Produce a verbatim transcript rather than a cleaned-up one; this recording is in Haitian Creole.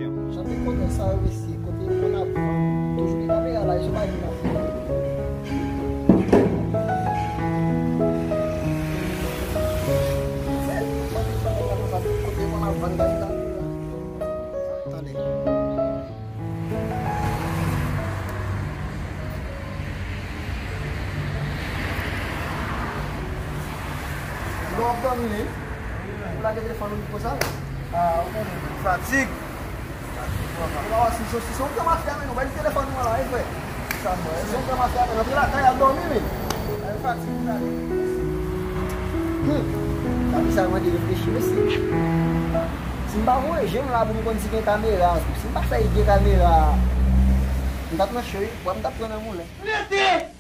Jan de kote sa yo, mesye, kote yo konn ap vann. Toujou gen kamera la, e se pa yon afè. Kote yo konn ap vann, gen kamera. Tande. Lè w ap dòmi, wi. Ou lage telefòn ou konsa, wi. Ah, ou konnen. Fatig. Fatig, papa. Ou pa wè, si, si, si se yon gran mafya, men, ou bay telefòn ou la, wi, frè. Sa, frè. Si se yon gran mafya, men, antre lakay, al dòmi, men. Ay, fatig, frè. Hmm. Sa ki sa mande reflechi, mesye. Si m pa voye je m la pou m konn si gen kamera, si m pa fè gen kamera, m t ap nan cho, wi. Wè, m t ap pran nan moulen. Rete!